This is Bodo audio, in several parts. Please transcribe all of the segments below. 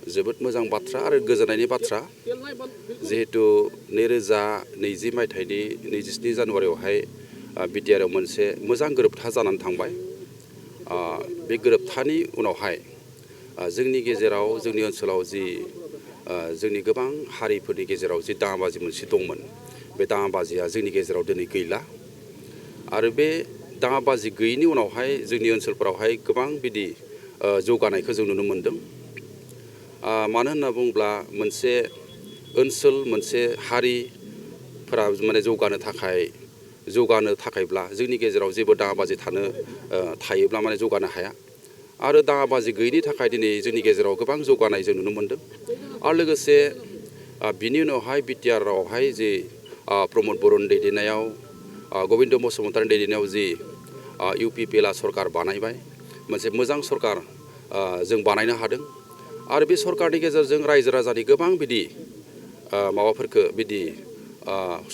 जोबोद मोजां बाथ्रा आरो गोजोननायनि बाथ्रा जिहेतु 2020 मायथाइनि 27 जानुवारियावहाय बिटिआरआव मोनसे मोजां गोरोबथा जानानै थांबाय बे गोरोबथानि उनावहाय जोंनि गेजेराव जोंनि ओनसोलाव जि जोंनि गोबां हारिफोरनि गेजेराव जि दाङाबाजि मोनसे दंमोन बे दाङाबाजिया जोंनि गेजेराव दिनै गैला आरो बे दाङाबाजि गैयैनि उनावहाय जोंनि ओनसोलफोरावहाय गोबां बिदि जौगानायखौ जों नुनो मोनदों मानो होनना बुङोब्ला मोनसे ओनसोल मोनसे हारिफोरा माने जौगानो थाखायब्ला जोंनि गेजेराव जेबो दाङाबाजि थायोब्ला माने जौगानो हाया आरो दाङाबाजि गैयैनि थाखाय दिनै जोंनि गेजेराव गोबां जौगानाय जों नुनो मोनदों आरो लोगोसे बिनि उनावहाय बिटिआरआवहाय जे प्रमद बर'नि दैदेननायाव गबिन्द बसुमतारिनि दैदेननायाव जि इउपिपिएलआ सरकार बानायबाय मोनसे मोजां सरकार जों बानायनो हादों आरो बे सरकारनि गेजेरजों रायजो राजानि गोबां बिदि माबाफोरखौ बिदि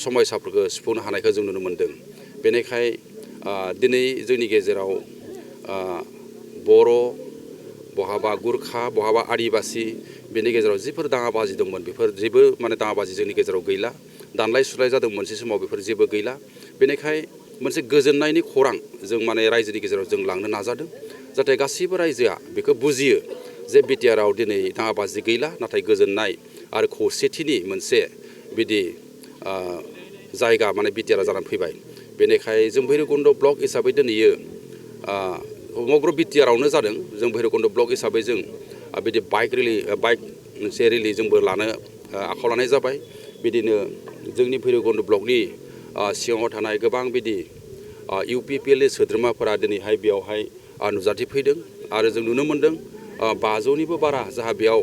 समयसाफोरखौ सुफुंनो हानायखौ जों नुनो मोनदों बेनिखाय दिनै जोंनि गेजेराव बर' बहाबा गुरखा बहाबा आदिबासि बेनि गेजेराव जिफोर दाङाबाजि दंमोन बेफोर जेबो माने दाङाबाजि जोंनि गेजेराव गैला दानलाय सुलाय जादों मोनसे समाव बेफोर जेबो गैला बेनिखाय मोनसे गोजोननायनि खौरां जों माने रायजोनि गेजेराव जों लांनो नाजादों जाहाथे गासैबो रायजोआ बेखौ बुजियो जे बिटिआरआव दिनै दाङाबाजि गैला नाथाय गोजोननाय आरो खौसेथिनि मोनसे बिदि जायगा माने बिटिआरआ जानानै फैबाय बेनिखाय जों भैरबकुन्द ब्लक हिसाबै दिनैयो समग्र बिटिआरआवनो जादों जों भैरबकुन्द ब्लक हिसाबै जों बिदि बाइक मोनसे रेलि जोंबो लानो आखायाव लानाय जाबाय बिदिनो जोंनि भैरबकुन्द ब्लकनि सिङाव थानाय गोबां बिदि इउपिपिएलनि सोद्रोमाफोरा दिनैहाय बेयावहाय नुजाथिफैदों आरो जों नुनो मोन्दों 500निबो बारा जाहा बेयाव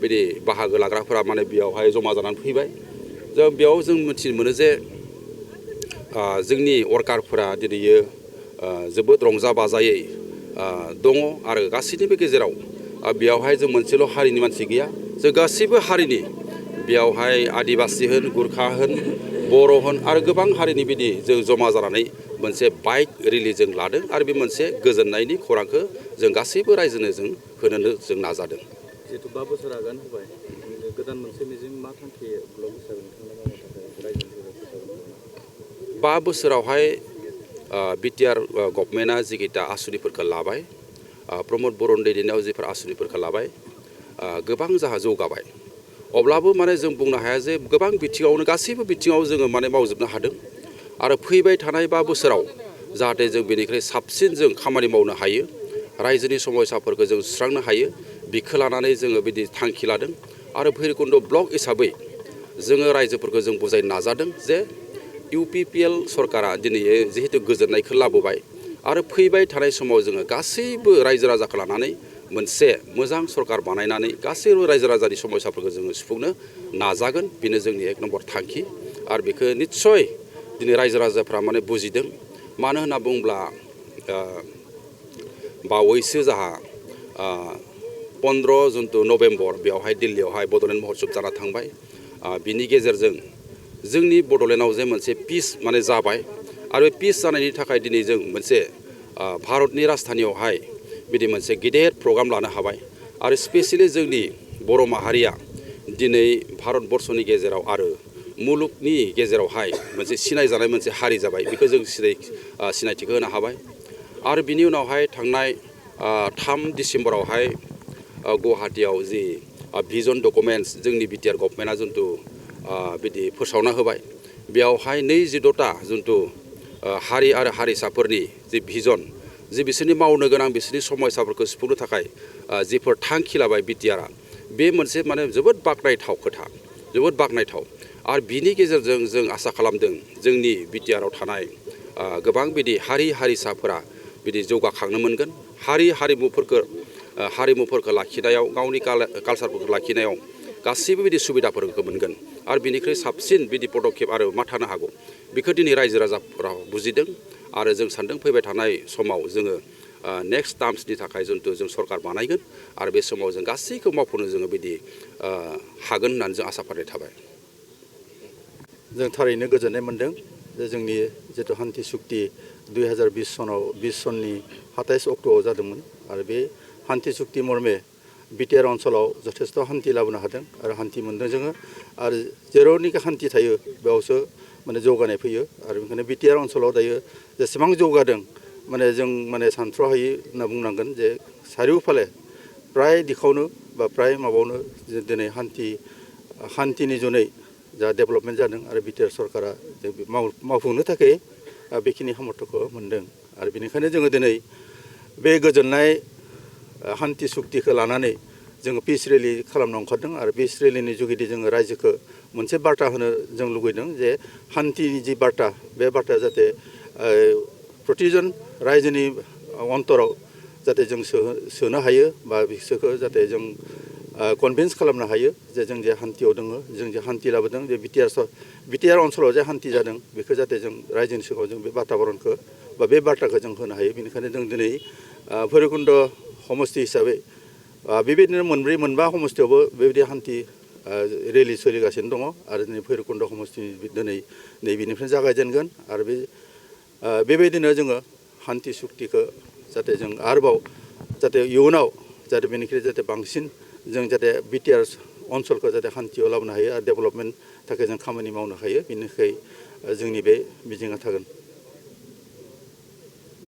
बिदि बाहागो लाग्राफोरा माने बेयावहाय जमा जानानै फैबाय बेयाव जों मिथिनो मोनो जे जोंनि वर्कारफोरा दिनैयो जोबोद रंजा बाजायै दङ आरो गासैनिबो गेजेराव बेयावहाय जों मोनसेल' हारिनि मानसि गैया जों गासैबो हारिनि बेयावहाय आदिबासि होन गुरखा होन बर' होन आरो गोबां हारिनि बिदि जों जमा जानानै मोनसे बाइक रेलि जों लादों आरो बे मोनसे गोजोननायनि खौरांखौ जों गासैबो रायजोनो जों होनो जों नाजादों जिहेतु 5 बोसोर आगान होबाय गोदान मोनसे मिजिं मा थांखि ब्लक हिसाबै नोंथांनो मावनो थाखाय रायजोनि गेजेराव फोसावनो 5 बोसोरावहाय बिटिआर गभर्नमेन्टआ जिगिता आसुनिफोरखौ लाबाय प्रमद बर'नि दैदेननायाव जिफोर आसुनिफोरखौ लाबाय गोबां जाहा जौगाबाय अब्लाबो माने जों बुंनो हाया जे गोबां बिथिङावनो गासैबो बिथिङाव जोङो माने मावजोबनो हादों आरो फैबाय थानाय 5 बोसोराव जाहाथे जों बेनिख्रुइ साबसिन जों खामानि मावनो हायो रायजोनि समयसाफोरखौ जों सुस्रांनो हायो बिखौ लानानै जोङो बिदि थांखि लादों आरो भैरबकुन्द ब्लक हिसाबै जोङो रायजोफोरखौ जों बुजायनो नाजादों जे इउपिपिएल सरकारा दिनै जिहेतु गोजोननायखौ लाबोबाय आरो फैबाय थानाय समाव जोङो गासैबो रायजो राजाखौ लानानै मोनसे मोजां सरकार बानायनानै गासैबो रायजो राजानि समयसाफोरखौ जोङो सुफुंनो नाजागोन बेनो जोंनि 1 नम्बर थांखि आरो बेखौ निस्सय दिनै रायजो राजाफ्रा माने बुजिदों मानो होनना बुङोब्ला बावैसो जाहा 15 जुनथु नभेम्बर बेयावहाय दिल्लीयावहाय बड'लेण्ड महत्सब जाना थांबाय बिनि गेजेरजों जोंनि बड'लेण्डआव जे मोनसे पिस माने जाबाय आरो पिस जानायनि थाखाय दिनै जों मोनसे भारतनि राजधानियावहाय बिदि मोनसे गेदेर प्रग्राम लानो हाबाय आरो स्पेसियेलि जोंनि बर' माहारिया दिनै भारतबर्षनि गेजेराव आरो मुलुगनि गेजेरावहाय मोनसे सिनायजानाय मोनसे हारि जाबाय बेखौ जों सिनायथिखौ होनो हाबाय आरो बिनि उनावहाय थांनाय 3 डिसेम्बरावहाय गुवाहाटीयाव जि भिजन डकुमेन्ट्स जोंनि बिटिआर गभर्नमेन्टआ जिथु बिदि फोसावना होबाय बेयावहाय 22टा जिथु हारि आरो हारिसाफोरनि जि भिजन जि बिसोरनि मावनो गोनां बिसोरनि समयसाफोरखौ सुफुंनो थाखाय जिफोर थांखि लाबाय बिटिआरआ बे मोनसे माने जोबोद बाख्नायथाव खोथा जोबोद बाख्नायथाव आरो बिनि गेजेरजों जों आसा खालामदों जोंनि बिटिआरआव थानाय गोबां बिदि हारि हारिसाफोरा बिदि जौगाखांनो मोनगोन हारिमुफोरखौ लाखिनायाव गावनि कालसारफोरखौ लाखिनायाव गासैबो बिदि सुबिदाफोरखौ मोनगोन आरो बिनिख्रुइ साबसिन बिदि पदक्षेप आरो मा थानो हागौ बेखौ दिनै रायजो राजाफोरा बुजिदों आरो जों सानदों फैबाय थानाय समाव जोङो नेक्स्ट टार्म्सनि थाखाय जों सरकार बानायगोन आरो बे समाव जों गासैखौ मावफुंनो जोङो बिदि हागोन होननानै जों आसा फारिनाय थाबाय जों थारैनो गोजोननाय मोन्दों जे जोंनि जितु हान्थि सुक्ति 2020 सननि 27 अक्ट'आव जादोंमोन आरो बे हान्थि सुक्ति मर्मे बिटिआर ओनसोलाव जथेस्थ' हान्थि लाबोनो हादों आरो हान्थि मोनदों जोङो आरो जेरावनिखि हान्थि थायो बेयावसो माने जौगानाय फैयो आरो बेनिखायनो बिटिआर ओनसोलाव दायो जेसेबां जौगादों माने जों माने सानथ्र'हायि होनना बुंनांगोन जे सारियौफाले प्राय दिखावनो बा प्राय माबायावनो दिनै हान्थिनि जुनै जा डेभेलपमेन्ट जादों आरो बिटिआर सरकारा मावफुंनो थाखाय बेखिनि सामर्थ्यखौ मोनदों आरो बेनिखायनो जोङो दिनै बे गोजोननाय हान्थि सुक्तिखौ लानानै जोङो पिस रेलि खालामनो ओंखारदों आरो पिस रेलिनि जुगिदि जोङो रायजोखौ मोनसे बार्ता होनो जों लुगैदों जे हान्थिनि जि बार्ता बे बार्ताया जाहाथे प्रतिजन रायजोनि अन्तराव जाहाथे जों सोनो हायो बा बिसोरखौ जाहाथे जों कनभिन्स खालामनो हायो जे जों जे हान्थियाव दङ जों जे हान्थि लाबोदों जे बिटिआर ओनसोलाव जे हान्थि जादों बेखौ जाहाथे जों रायजोनि सिगाङाव जों बे बाताबरणखौ बा बे बार्ताखौ जों होनो हायो बेनिखायनो जों दिनै भैरबकुन्द समस्ति हिसाबै बेबायदिनो मोनबा समस्तियावबो बेबायदि हान्थि रेलि सोलिगासिनो दङ आरो दिनै भैरबकुन्द समस्ति दिनै नैबेनिफ्राय जागायजेनगोन आरो बेबायदिनो जोङो हान्थि सुक्तिखौ जाहाथे जों आरोबाव जाहाथे इयुनाव जाहाथे बेनिख्रुइ जाहाथे बांसिन जों जाहाथे बिटिआर ओनसोलखौ जाहाथे हान्थियाव लाबोनो हायो आरो डेभेलपमेन्ट थाखाय जों खामानि मावनो हायो बेनि थाखाय जोंनि बे मिजिंआ थागोन।